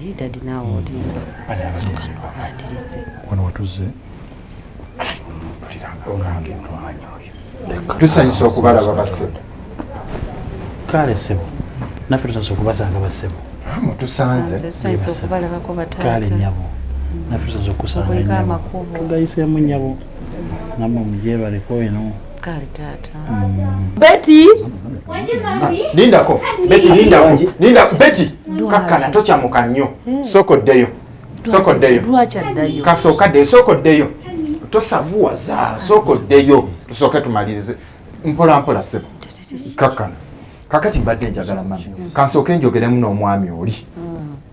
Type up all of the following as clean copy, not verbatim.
Daddy, daddy naawe olinda. Obanirize. Wano watuzze. Tusanyusa okubalaba bassebo. Kale ssebo, naffe tusanyusa okubasanga bassebo. Mutusanze. Tusanyusa okubalabako bataata. Kale nnyabo, naffe tusanyusa okusanga Okuliko nnyabo. amakubo. Tugayiseemu nnyabo, nammwe mugyebaleko eno. Kale taata. Betty! Lindako, Betty lindako. Lindako Betty. Kakkana tokyamuka nnyo. Sooka oddeyo. Sooka oddeyo. Lwaki addayo? Kasooka ddeyo, sooka oddeyo. Tosavuwaza, sooka oddeyo. Tusooke tumalirize. Mpola mpola ssebo. Kakkana. Kakati mbadde njagala mami. Kansooke njogeremu n'omwami oli.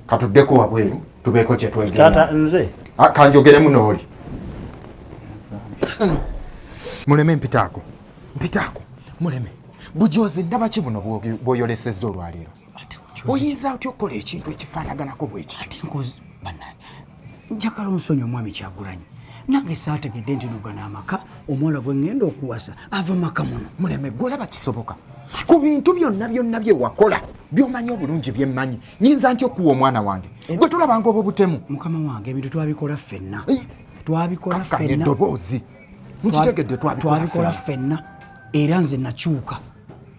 Katuddeko wabweru tubeeko kye twegenda. Taata nze. Ah, kanjogeremu n'oli. Muleme mpitaako. Mpitaako. Muleme. Bujozi ndaba ki buno bw'oyolesezza olwaleero? Oyinza otya okukola ekintu ekifaanaganako bwe kityo? Bannange, njagala onsonyi omwami Kyagulanyi. Nange saategedde nti no gano amaka omuwala gwe ŋŋenda okuwasa ava maka muno. Muleme, gwe olaba kisoboka? Ku bintu byonna byonna bye wakola by'omanyi obulungi bye mmanyi, nnyinza ntya okuwa omwana wange? Gwe tolabanga obwo butemu? Mukama wange, ebintu twabikola ffenna. Twabikola Kakkanya ffenna. eddoboozi. Nkitegedde twabikola Twabikola ffenna. Era nze nakyuka.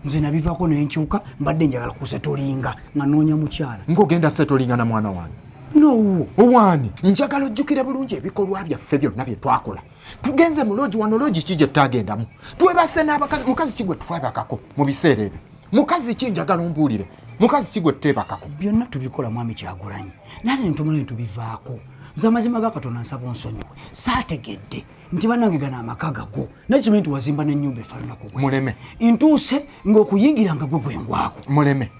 Nze nabivako ne nkyuka, mbadde njagala kusetolinga nga nnoonya mukyala. Ng'ogenda setolinga na mwana wange? N'owuwo. Owaani? Njagala ojjukire bulungi ebikolwa byaffe byonna bye twakola. Tugenze mu loogi wano, loogi ki gye tutagendamu? Twebase n'abakazi, mukazi ki gwe twebakako mu biseera ebyo? Mukazi ki njagala ombuulire? Mukazi ki gwe tuteebakako? Byonna tubikola mwami Kyagulanyi. Nate ne tumala ne tubivaako. Nze amazima ga Katonda nsaba onsonyiwe. Saategedde nti bannange gano amaka gago. Naye kimanyi nti wazimba n'ennyumba efaananako bw'etyo. Muleme. Ntuuse ng'okuyingira nga gwe gwengwako. Muleme.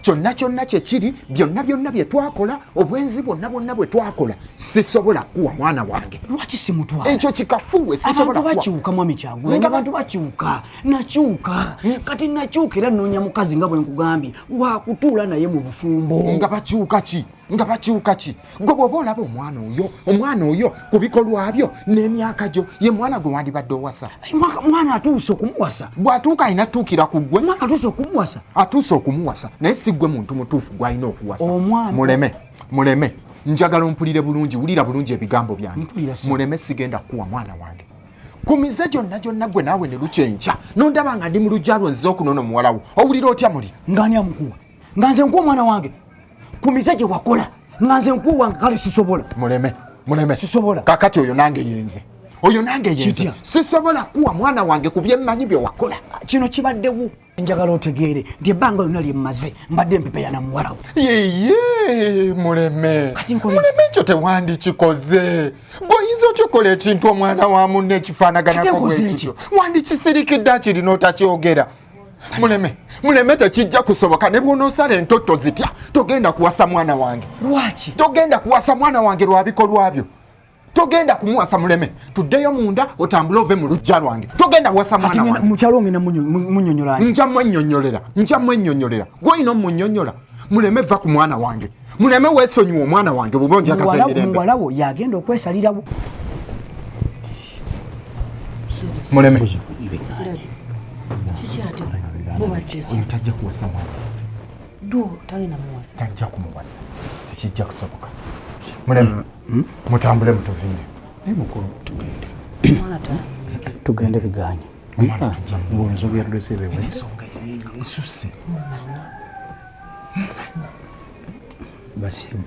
Kyonna kyonna kye kiri, byonna byonna bye twakola, obwenzi bwonna bwonna bwe twakola, sisobola kuwa mwana wange. Lwaki simutwala? Ekyo kikafuuwe, sisobola Abantu kuwa. bakyuka mwami Kyagulanyi, Nga abantu bakyuka. Nakyuka. Kati nakyuka era nnoonya mukazi nga bwe nkugambye, wakutuula naye mu bufumbo. Nga bakyuka ki? Nga bakyuka ki? Gwe bw'oba olaba omwana oyo, omwana oyo ku bikolwa byo n'emyaka gyo, ye mwana gwe wandibadde owasa. Ai, mwana atuuse okumuwasa. Bw'atuuka alina tuukira ku ggwe. Mwana atuuse okumuwasa. Atuuse okumuwasa, naye si ggwe muntu mutuufu gw'alina okuwasa. Omwana. Muleme, muleme. Njagala ompulire bulungi, wulira bulungi ebigambo byange. Mpulira si. Muleme, sigenda kukuwa mwana wange. Ku mize gyonna gyonna gwe naawe ne lukya enkya, n'ondaba nga ndi mu luggya lwo nzize okunona omuwala wo. Owulira otya muli? Ng'ani amukuwa? Nga nze nkuwa omwana wange. Ku mize gye wakola, nga nze nkuwa wange, kale sisobola. Muleme, muleme. Sisobola. Kakati oyo nange yenze. Oyo nange yenze. Kitya? Sisobola kuwa mwana wange ku bye mmanyi bye wakola. Kino kibaddewo. Njagala otegeere nti ebbanga lyonna lye mmaze mbadde mpepeya na muwala wo. Yeye, muleme. Kati nkole- Muleme, ekyo tewandikikoze. Gw'oyinza otya okukola ekintu omwana wa munne ekifaanaganako Ate nkoze bwe kityo? Wandikisirikidde akiri n'otakyogera. Muleme, muleme, tekijja kusoboka. Ne bw'onoosala entotto zitya, togenda kuwasa mwana wange. Lwaki? Togenda kuwasa mwana wange lwa bikolwa byo. Togenda kumuwasa. Muleme, tuddeyo munda otambule ove mu luggya lwange. Togenda kuwasa Kati mwana wange. Mukyalo ngenda munnyonnyola nti? Nja mwennyonnyolera, nja mwennyonnyolera. Gw'olina omunnyonnyola. Muleme, va ku mwana wange. Muleme, weesonyiwe omwana wange bw'oba onjagaza emirembe. Muwala wo yagenda okwesalirawo. Muleme. Daddy, kiki ate? Bubadde ki? Oyo tajja kuwasa mwana waffe. Dwo talina muwasa. Tajja kumuwasa. Tekijja kusoboka. Muleme, mutambule mutuviire. Naye mukulu, tugende. Mwana ta. Tugende biganye. Omwana tujja Ng'olwo ensonga yatulese ebewe. Ensonga esusse.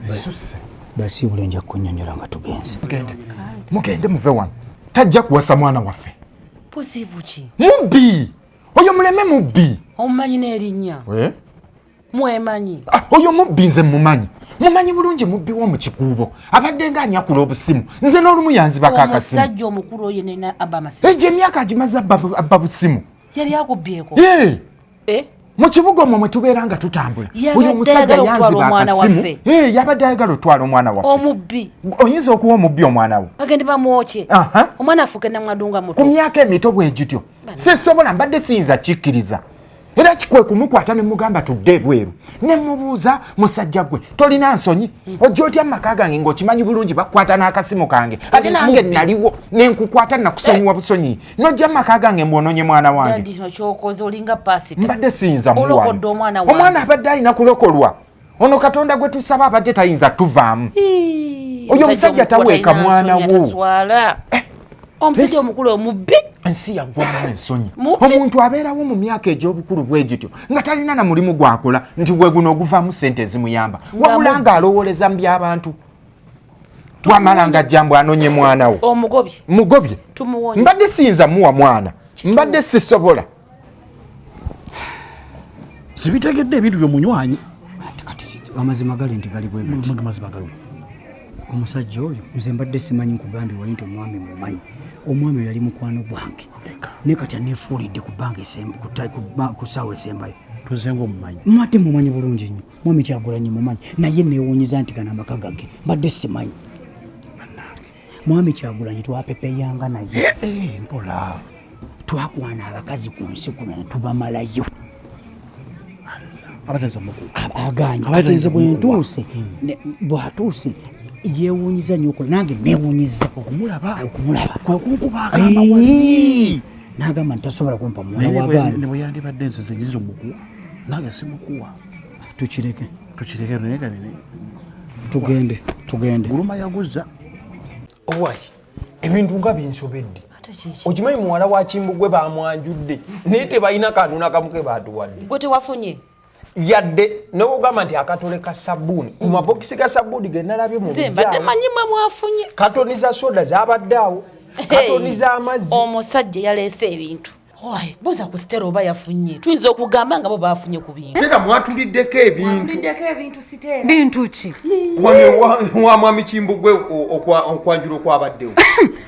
Esusse. Basiibule, nja kunnyonnyola nga tugenze. Mugende. Mugende muve wano. Tajja kuwasa mwana waffe. Buzibu ki? Mubbi. Oyo muleme mubbi. Omumanyi n'erinnya? Eh? Mwemanyi? Ah, oyo mubbi nze mumanyi. Mumanyi bulungi, mubbi wo mu kikuubo. Abadde nga anyakula obusimu. Nze n'olumu yanzibako akasimu. Omusajja omukulu oyo nena abba amasimu? Egyo emyaka agimaze abba busimu. Yali akubbyeko? Ye. Eh? Mu kibuga omwo mwe tubeera nga tutambula. Yabadde Oyo omusajja ayagala okutwala yanziba omwana akasimu. waffe. Eh, yabadde ayagala otwala omwana waffe. Omubbi. Oyinza okuwa omubbi omwana wo? Bagende bamwokye. Aha. Omwana afuuke namwadunga muto. Ku myaka emito bwe gityo. Sisobola, mbadde siyinza kikkiriza. Era kikwe kumukwata ne mugamba tudde ebweru. Ne mubuuza, musajja gwe tolina nsonyi? Ojja otya mu maka gange ng'okimanyi bulungi bakukwata n'akasimu kange? Ate nange naliwo ne nkukwata nakusonyiwa busonyi. N'ojja mu maka gange mbw'onoonye mwana wange. Daddy, kino ky'okoze olinga pasita. Mbadde siyinza Olokodde muwaayo. omwana wange. Omwana abadde alina kulokolwa. Ono Katonda gwe tusaba abadde tayinza tuvaamu. Oyo omusajja taweeka mwana wo. Omusajja omukulu omubbi. Ensi yaggwamu ensonyi. Omuntu abeerawo mu myaka egy'obukulu bwe gityo nga talina na mulimu gwakola nti gwe guno oguvaamu ssente ezimuyamba, wabula ng'alowooleza mu by'abantu. Bwamala nga ajja mbu anonye mwana wo. Omugobye. Mugobye. Tumuwonye. Mbadde siyinza muwa mwana, mbadde sisobola. Sibitegedde ebintu byomunywanyi. Kati amazima gali nti gali bwe gati. Amazima gali. Omusajja oyo nze mbadde simanyi, nkugambye wali nti omwami mumanyi. Omwami oyo yali mukwano gwange, naye kati aneefuulidde ku bbanga ku ssaawa esembayo. Tuzenga omumanyi. Mbadde mumanyi bulungi nnyo, mwami Kyagulanyi mumanyi, naye neewuunyiza nti gano amaka gage mbadde simanyi. Mwami Kyagulanyi twapepeyanga naye. Mpola. Twakwana abakazi ku nsi kuno ne tubamalayo. Abateza mukuwa. Aganye. Abateza Kati nze bwe mukuwa. ntuuse, bw'atuuse yeewuunyiza nnyo okola, nange neewuunyiza okumulaba. Okumulaba. Kwe kunkuba agamba wali. N'agamba nti tasobola kumpa muwala Naye w'agaanye. ne bwe yandibadde nze nze nyinza omukuwa, nange simukuwa. Tukireke. Tukireke naye kati Tugende, tugende. Guluma yaguzza. Owai, ebintu nga binsobedde. Okimanyi muwala wa Kimbugwe bamwanjudde, naye tebalina kantu nakamu ke baatuwadde. Gwe tewafunye? Yadde newogamba nti akatole ka sabbuuni ku mabokisi ga sabbuuni ge nalabye mu Nze mbadde lujjaawo. manyi mwe mwafunye. Katoni za soda zabadde awo, katoni z'amazzi. Omusajja yaleese ebintu. Oi, buuza ku Stella oba yafunye. Tuyinza okugamba nga bo baafunye ku bintu. Stella mwatuliddeko ebintu. Mwatuliddeko ebintu Stella. Bintu ki? Wano wa mwami Kimbugwe okwanjula okwabaddewo.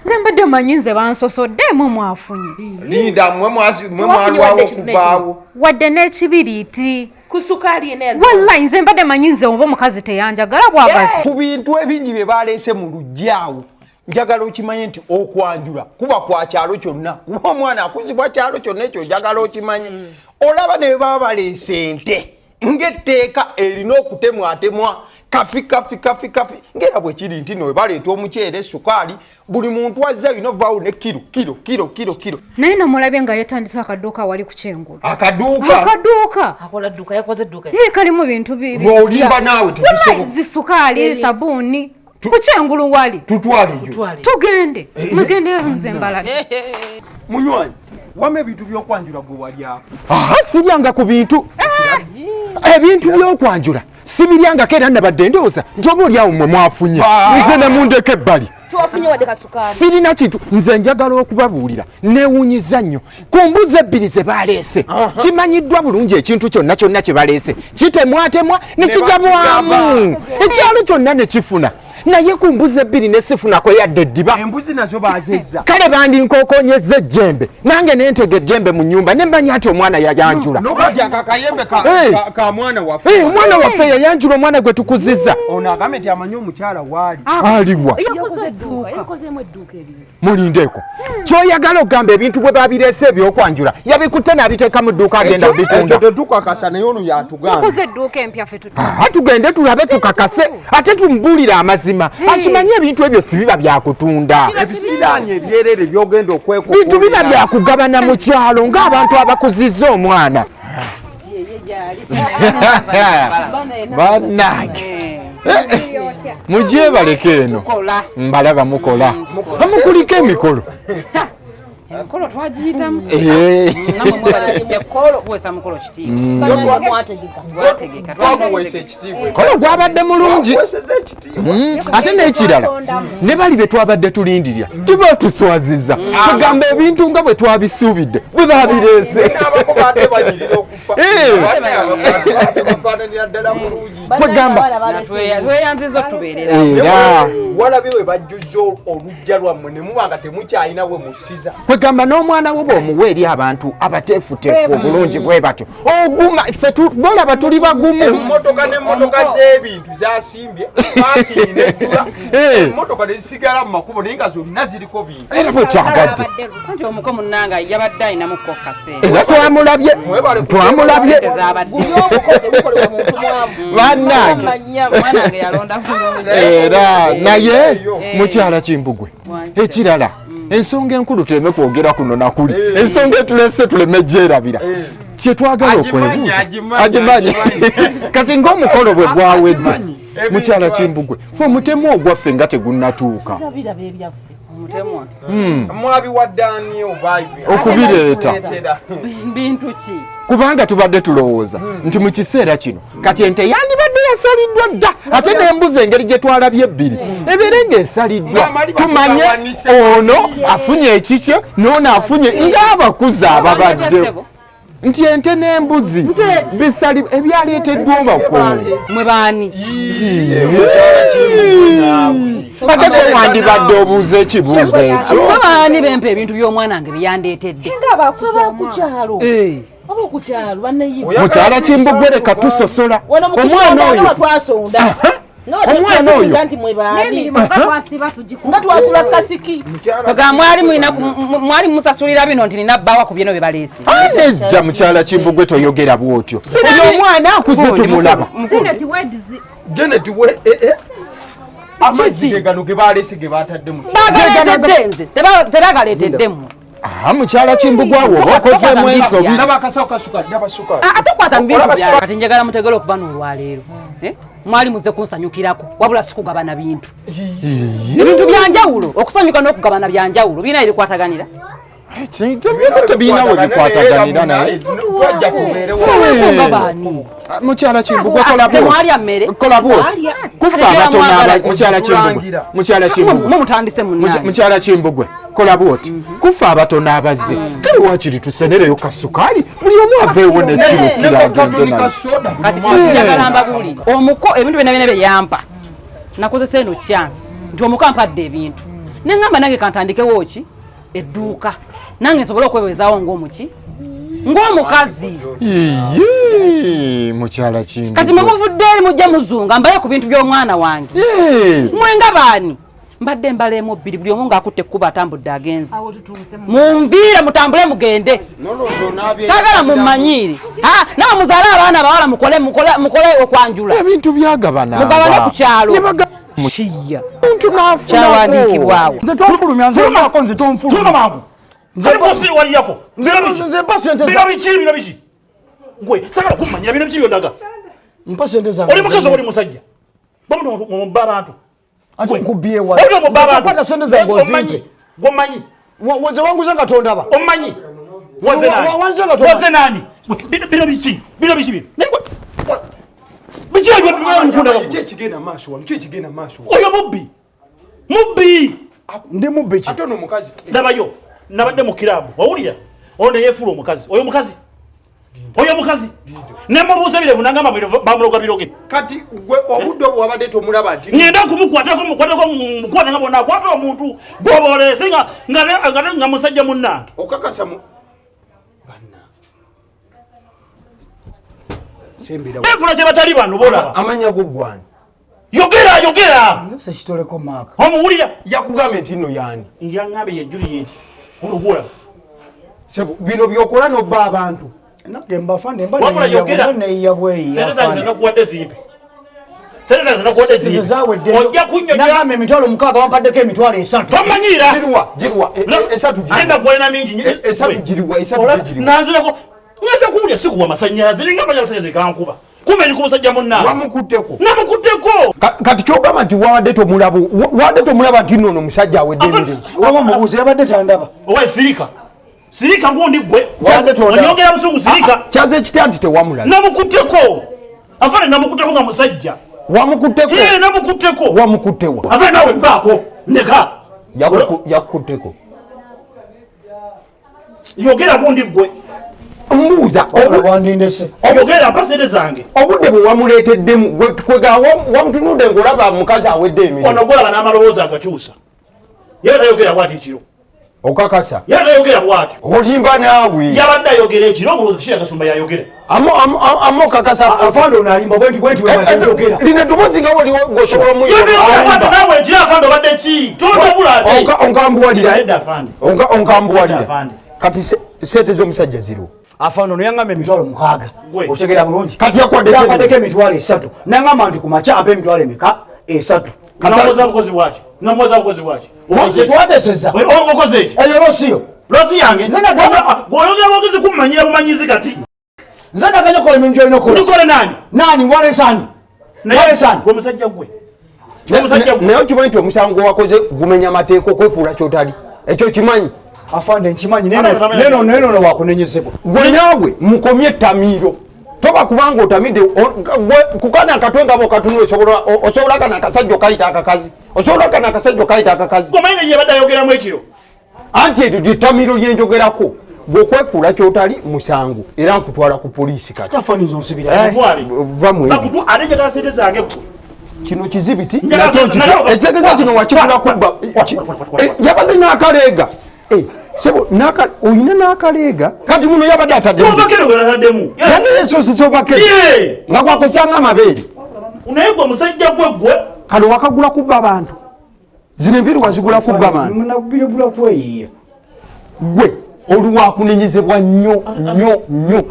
Nze mbadde manyi nze bansosodde mwe mwafunye. Linda, mwe Tewafunye mwalwawo wadde ekintu n'ekimu. okuvaawo. Wadde n'ekibiriiti. Ku sukaali ena ya Wallahi nze mbadde manyi nze oba omukazi teyanjagala bwagazi. Ku bintu ebingi bye baleese mu luggya awo, njagala okimanye nti okwanjula kuba kwa kyalo kyonna, kuba omwana akuzibwa kyalo kyonna, ekyo njagala okimanye. Olaba ne baba baleese ente ng'etteeka erina okutemwatemwa kafi kafi kafi kafi, ng'era bwe kiri nti no baleeta omuceere, sukaali, buli muntu azze alina ovaawo ne kiro kiro kiro kiro kiro. Naye namulabye nga yeetandise akaduuka wali ku kyengulu. Akaduuka? Akaduuka. Akola dduuka, yakoze edduuka. Ye kalimu bintu Ng'olimba naawe, tebisoboka. Wallahi, zisukaali, sabuuni. Ku kyengulu wali. Tutwale eyo. Tugende. Mugende nze mbalage. Munywanyi, wamma ebintu by'okwanjula gwe walyako. Aha, siryanga ku bintu. Ebintu by'okwanjula sibiryangako, era nabadde ndowooza nti oba oli awo mmwe mwafunye, nze ne mundeka ebbali. Tewafunye wadde kasukaali. Sirina kintu. Nze njagala okubabuulira, neewuunyiza nnyo ku mbuzi ebbiri ze baleese. Kimanyiddwa bulungi ekintu kyonna kyonna kye baleese kitemwatemwa ne Ne kigabwamu, bakigaba. ekyalo kyonna ne kifuna, naye ku mbuzi ebbiri ne sifunako yadde eddiba. Embuzi nazo baazezza. Kale bandinkokonyezza ejjembe, nange nentega ejjembe mu nnyumba ne mmanya nti omwana yayanjula. Nokati ako akayembe ka mwana waffe. Omwana waffe yayanjula, omwana gwe tukuzizza. Ono agambye nti amanyi omukyala waali. Aliwa? Yakoze edduuka, yakozeemu edduuka ebintu. Mulindeeko, kyoyagala okugamba ebintu bwe babireese ebyokwanjula yabikutte n'abiteeka mu dduuka agenda Ekyo bitunda? tetukakasa, naye ono yatugambye. Yakoze edduuka empya, ffe tutu. Aha, tugende tulabe tukakase, ate tumubuulire amazima akimanye ebintu ebyo si biba byakutunda. Ebisiraani ebyerere byogenda Bintu biba okwekukulira. byakugabana mu kyalo ng'abantu abakuzizza omwana. Bannange, mugyebaleko eno, mbalaba mukola, mukuliko emikolo. Emikolo twagiyitamu. Namwe mwebale kujja kuweesa mukolo kitiibwa. Mwategeka. Twategeka. Twaguweesa ekitiibwa. Mukolo gwabadde mulungi. Twaguweeseza ekitiibwa. Ate n'ekirala, ne bali be twabadde tulindirira tuba tuswaziza, tugamba ebintu nga bwe twabisuubidde bwe babireese. N'abako baate banyirira okufa. Baate bafaananira ddala bulungi. Kwegamba Tweyanziza otubeerera. Era Walabye bwe bajjuzza oluggya lwammwe ne muba nga temukyalina we musiza. Kwegamba n'omwana wo bw'omuwa eri abantu abateefuteefu obulungi bwe batyo, oguma. Ffe bolaba tuli bagumu. Emmotoka n'emmotoka z'ebintu zasimbye parking neddula, emmotoka nezisigala mu makubo naye nga zonna ziriko bintu. Era bwekyagadde. Anti omuko munnanga yabadde alinamuko kasente. Era twamulabye, twamulabye. Bannange. Mwana wange yalonda bulungi. Era naye mukyala Kimbugwe, ekirala, ensonga enkulu tuleme kwogera kuno nakuli, ensonga etulese tuleme gyerabira. Kyetwagala okwebuuza agimanyi kati ng'omukolo bwe gwawedde, mukyala Kimbugwe, fe omutemu ogwaffe nga tegunnatuuka. Mwabiwadde ani oba Okubireeta. Bintu ki? Kubanga tubadde tulowooza nti mu kiseera kino kati ente yandibadde yasaliddwa dda, ate n'embuzi engeri gye twalabye ebbiri ebeere ng'esaliddwa, Ng'amaliba tumanye tugawanise. ono afunye ekikye n'ono afunye, ng'abakuza ababadde nti ente n'embuzi bisali ebyaleeteddwa obakungu. Mwe baani? Ate gwe wandibadde obuuza ekibuuzo ekyo. Mwe baani bempa ebintu by'omwana wange byeyandeetedde? Nga abakukyalo, abakukyalo banayiba. Mukyala Kimbugwe, leka tusosola omwana oyo. Twasonda. Omwana oyo. Nti mwe baani? N'emirimu nga twasiba tugikola. Nga twasula kasiki. Kwega mwali mulina mwali musasulira bino nti nina bbawa ku byeno bye baleese? Nedda, mukyala Kimbugwe, toyogera bwotyo. Oyo omwana akuze, tumulaba. Janet Weds. Janet we eh, eh. Amazzi ge gano ge baleese, ge batadde mu Bagaleetedde nze? Tebagaleetedde mmwe. Ah, mukyala Kimbugwe, awo oba okozeemu ensobi. Ndaba akasawo kasuka, ndaba sukaali. Ah, tokwata mu bintu byange. Kati njagala mutegere, okuva n'olwaleero, eh? Mwali muze kunsanyukirako, wabula sikugabana bintu. Ebintu byanjawulo. Okusanyuka n'okugabana byanjawulo, birina ebikwataganira. Byonna tebirina we bikwataganira, naye Twajja tubeerewo. Nga baani? Mukyala Kimbugwe, kola bwoti. Temwalya mmere? Kola bwoti, kufa Kati abatono mwagala mukyala Kimbugwe, Otulangira. mukyala Kimbugwe, Mwe mutandise munnange. Mukyala Kimbugwe, kola bwoti, kufa abatono abazze, kale wakiri tusenereyo kasukaali, buli omu aveewo nekiro kiro agende Katoni nayo. ka soda buli Kati omu njagala mbabuulire, omuko ebintu byonna byonna bye yampa, nakozesa eno chance nti omuko ampadde ebintu, neŋŋamba nange kantandikewo ki edduuka, nange nsobole okwebezaawo ng'omuki, ng'omukazi. Iye, mukyala Kimbugwe. Kati mwe muvudde eri mujja muzunga mbaye ku bintu by'omwana wange. Yee. Mwe nga baani? Mbadde mbaleemu bbiri, buli omu ng'akutte ekkubo atambudde agenze. Munviire, mutambule mugende, saagala mummanyiire. Ah, nawe muzaale abaana abawala, mukole mukole mukole okwanjula. Ebintu byagabana. Mugabane ku kyalo. Kiya muntu n'afunako. Kyawandiikibwawo. Nze tonfulumya, nze mako, nze tonfulumya. Tuluma mangu. Nze bosiri waliyako. Nze mpa sente. Bino biki? Bino biki? Gwe sagala kumanyira. Bino biki byondaga? Mpa sente zange. Oli mukazi oba oli musajja? Bamuntu mubba abantu. Ate nkubye wa? Oli omubba abantu. Kwata sente zange ozimpe. Gwomanyi. Nze wanguze nga tondaba. Omanyi. Waze nani? Wanze nga tondaba. Waze nani? Bino biki? Bino biki bino? Biki ebyo bikunda? Ki ekigenda maaso wano? Ki ekigenda maaso wano? Oyo mubbi. Mubbi. Ndi mubbi ki? Ate ono omukazi. Ndabayo. Nabadde mu kiraabu. Wawulira? Ono neyefuula omukazi. Oyo mukazi. Oyo mukazi. Nemubuuza ebirevu nangamba bamuloga biroge. Kati gwe obudde obwo wabadde tomulaba nti Ngenda kumukwatako, mukwatako, mukwata nga bwonna akwata omuntu gwoba oleese nga nga nga nga musajja munnange. Okakasa mu banna sembera. Beefula kye batali bano bolaba. Amanya go gwani? Yogera, yogera. Nze sekitoleko maaka. Omuwulira? Yakugambye nti nno yaani? Yaŋŋambye ye Juliet. Ono gwolaba. Sebo, bino byokola nobba abantu. Nange mbafa ne mba. Wabula yogera. Neyiya bweyiya. Sente zange nakuwadde zimpe. Sente zange nakuwadde Sente zimpe. zawedde. Ojja kunnyonnyola. Nagamba 60,000, wampaddeko 30,000. Tomanyiira. Giruwa, giruwa? Esatu Aye giruwa? nakuwalina mingi. Esatu giruwa? Esatu giruwa? Nanzirako ngeza kuwulya sikuwa masannyalaze, ninga amasannyalaze gankuba, kumbe ndi ku musajja munnange. Wamukutteko? Namukutteko. Kati kyogamba nti wabadde tomulaba, wabadde tomulaba nti nno ono omusajja awedde emirimu? Waba mubuuzi, yabadde tandaba. Owa sirika, sirika gundi gwe. Kyaze tonda. Onyongera busungu, sirika. Kyaze kitya nti tewamulaba? Namukutteko afane, namukutteko nga musajja. Wamukutteko? Ye, namukutteko. Wamukuttewa? Afane nawe nvaako, ndeka. Yakukutteko? Yogera gundi gwe. Mbuuza. Wandindese. Yogera, mpa sente zange. Obudde bwe wamuleeteddemu kwega wamutunudde ng'olaba mukazi awedde emirimu? Ono gwolaba n'amaloboozi agakyusa, yaba tayogera bwati ekiro. Okakasa? Yaba tayogera bwatyo. Olimba naawe. Yabadde ayogera ekiro, ngolowooza kira Gasumba yayogera. Ama okakasa? Afande ono alimba bwenti bwenti weyogera. Lino eddoboozi nga wali gosobola. Yogera bwatyo naawe ekiro. Afande, obadde ki? Totabula ate. Onkambuwalira. Edda afande. Onkambuwalira. Afande. Kati sente z'omusajja ziriwo? Afande ono yaŋŋamba 60,000. Gwe. Otegera bulungi? Kati yakuwadde sente? Yampaddeko 30,000, naŋŋamba nti ku makya ampa emitwalo emeka? Esatu. Namuwoza bukozi bwaki? Namuwoza bukozi bwaki? Twateeseza. Okoze eki? Eyo losiyo. Losi yange. Nze nagamba- Gweoyogera bwogezi kumanyira bumanyizi kati. Nze naganya okukola emirimu gy'olina okukola. Ndikole nani? Nani walesani? Walesani? Gwe musajja gwe. Naye okimanyi nti omusango wakoze gumenya mateeka okwefuula kyotali, ekyo kimanyi? Afande nkimanyi, neno neno wakunenyezebwa. Gwe naawe mukomye ettamiiro, toba kubanga otamidde kukana akatwe nga bwokatunula, osobola kana akasajja okayita akakazi, osobola kana akasajja okayita akakazi. Omanyi yabadde ayogeramu ekiro. Anti eryo lyetamiiro lyenjogerako, gwe okwefuula kyotali musango, era nkutwala ku poliisi kati. Afande nze onsibira. Va mu ebyo. Ate njagala sente zange gwe. Kino kizibiti Njagala nakyo ekitegeeza kino wakigula kubba. Yabadde n'akaleega. Sebo olina n'akaleega kati muno yabadde ataddemu. Ovakero gwe nataddemu. Yabadde yesoosesa ovakero nga gwakosanga amabeere. Naye gwe musajja gwe gwe. Kano wakagula kubba abantu, zino enviiri wazigula kubba abantu. Munagubiragula kweyiya. Gwe oluwakunenyezebwa nnyo nnyo nnyo.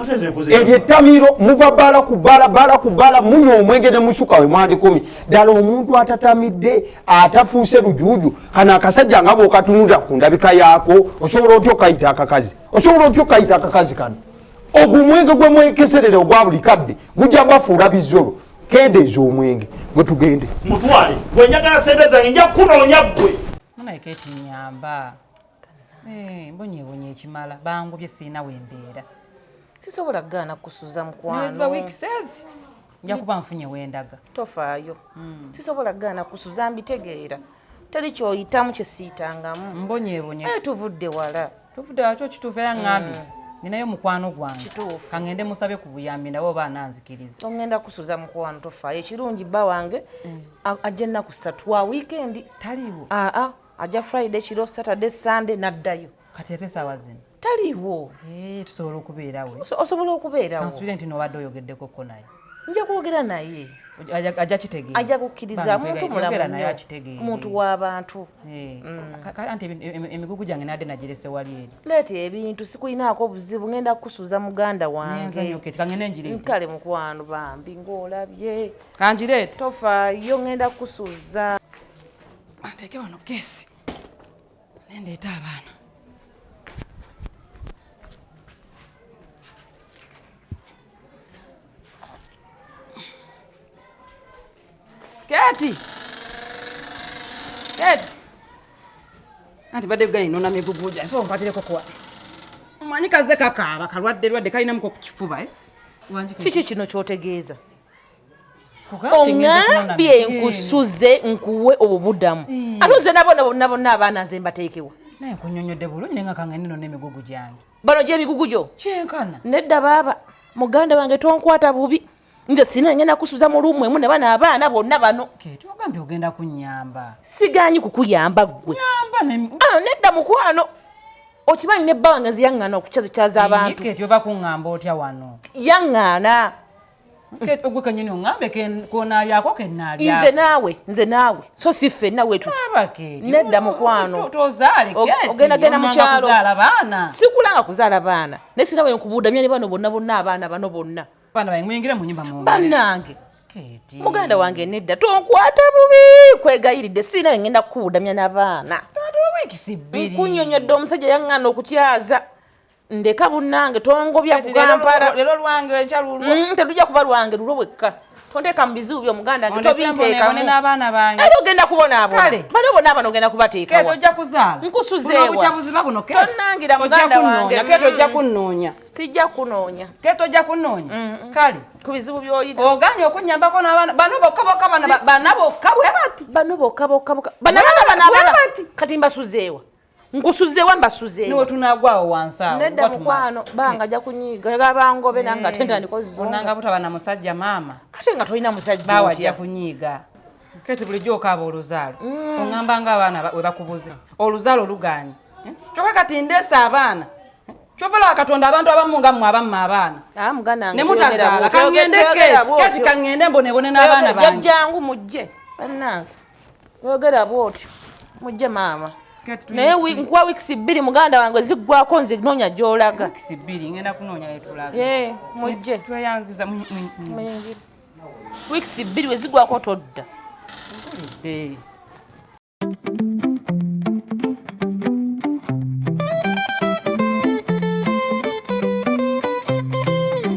Eryo ettamiiro muva bbaala ku bbaala, bbaala ku bbaala, munywa omwenge ne musuka we mwandikomye. Ddala omuntu atatamidde atafuuse lujuuju, kano akasajja nga bw'okatunulira ku ndabika yaako, osobola otya okayita akakazi? Osobola otya okayita akakazi kano? Ogwo omwenge gwe mwekeserera ogwa buli kadde gujja bafuula bizolo. Kendeeza omwenge gwe tugende. Mutwale gwe, njagala sente zange, nja kunoonya gwe. Munaye Keti nyamba. Mbonyeebonye ekimala, bangobye, siina wembeera. Sisobola kugaana kusuza. Neziba Mukwano, weeks ezi nja kuba nfunye wendaga. Tofaayo, sisobola kugaana kusuza, mbitegeera. Teri kyoyitamu kyesiitangamu. Mbonyeebonye. Naye tuvudde wala. Tuvudde wakyo kituufu, era ŋŋambye ninayo mukwano gwange. Kituufu. Kaŋŋende musabe ku buyambi, ndabe oba ananzikiriza. Ogenda kusuza mukwano, tofaayo. Ekirungi bba wange ajja ennaku 3 wa wiikendi. Taliiwo? Aa, ajja Friday kiro, Saturday, Sunday naddayo. Kati ate esaawa zino Taliiwo. Tusobola okubeerawe? Osobola okubeerawo. Kansubire nti nobadde oyogeddekoko naye. Nja kwogera naye. Ajja kitegeera. Ajja kukkiriza, muntu mulamu Yogera naye nnyo. akitegeere. Muntu w'abantu. Anti emigugu gyange nadde nagirese wali eri. Leeta ebintu, sikulinaako buzibu, ngenda kukusuza muganda wange. Nenzanyo Keti, kangende ngireete. Kale mukwano, bambi ng'olabye. Kangireete. Tofaayo, ngenda kukusuza. Anteeke wano geesi nendeeta abaana. Keti, Keti, anti badde gayinona migugu gyange, so nkwatireko kuwa omanyi kaze kakaaba kalwadde lwadde kalinamuko ku kifuba, eh? Wangi Keti. Kiki kino kyotegeeza? Kugambye ngenda kunona Oŋambye migugu. nkusuze nkuwe obubudamu, ate oze nabona bonna bonna abaana nze mbateekewa? Naye nkunyonyodde bulungi, naye nga kangende nona emigugu gyange. Bano gyemigugu gyo? Kyenkana. Nedda baaba, muganda wange, tonkwata bubi, nze sina ngenda kusuza mu lumu emu ne bano abaana bonna bano. Keti, ogambye ogenda kunnyamba. Siganyi kukuyamba ggwe. Nyamba ne Ah, nedda mukwano, okimanyi ne bba wange nze yaŋŋaana okukyaza abantu. Keti, ova kuŋŋamba otya wano? Yaŋŋaana. Keti, ogwe kenyini oŋŋambe konaalyako kenaalyako. Nze naawe, nze naawe, so si ffenna we tuti. Aba Keti. Nedda mukwano. Tozaale Keti. Ogenda genda mu Oŋŋamba kyalo. kuzaala baana. Sikulanga kuzaala baana, naye sina we nkubudamya ne bano bonna bonna abaana bano bonna. Baana bange, muyingire mu nyumba mu. Bannange. Keti. Muganda wange, nedda, tonkwata bubi, kwegayiridde, siina we ngenda kukubudamya n'abaana. Weeks 2. Nkunyonyodde, omusajja yaŋŋaana okukyaza. Ndeka bunnange, tongobya ku Kati leero Kampala. Leero lwange, enkya lulwo. Tetujja kuba lwange, lulwo bwekka. Tonteeka mu bizibu byo muganda wange. Ondese mbonebone Tobinteekamu. n'abaana bange. Era ogenda kubonaabona. Kale. Bano bonna abano ogenda kubateekawa? Keti, ojja kuzaala. Nkusuzeewa? Buno obukyabuziba buno, Keti. Tonnangira Ojja muganda wange. kunnoonya, Keti, ojja kunnoonya. Sijja kunoonya. Keti, ojja kunnoonya. Kale. Ku bizibu by'oyita. Oganye okunnyambako n'abaana bano bokka bokka, bana bokka bwe bati. Bano bokka bokka bokka. Bano abaana, bano abaana. Kati mbasuzeewa? Nkusuzeewa, mbasuzeewa? Niwe tunaagwawo wansi awo. Nedda Watumala. mukwano, banga ajja kunyiiga, yabangobe nange ate ntandika ozizonga. Onanga butaba na musajja maama. Ate nga tolina musajja Baawe otya? ajja kunyiiga. Keti, bulijjo okaaba oluzaalo. Oŋŋamba ng'abaana we bakubuze. Oluzaalo luganye. Eh? Kyokka kati ndeese abaana. Eh? Kyova olaba Katonda abantu abamu nga mmwe abamma abaana. Ah, muganda wange, Ne mutazaala. toyogera Kaŋŋende bw'otyo, Keti. Keti, kaŋŋende mbonebone n'abaana bange. Jangu mujje bannange, toyogera bw'otyo, mujje maama. Naye nkuwa weeks 2 muganda wange, ziggwako nze noonya gy'olaga. Weeks 2 ngenda kunoonya wetulaga. Ye, mujje. Tweyanziza. Muyingire. Weeks 2 we ziggwako todda. Mpulidde.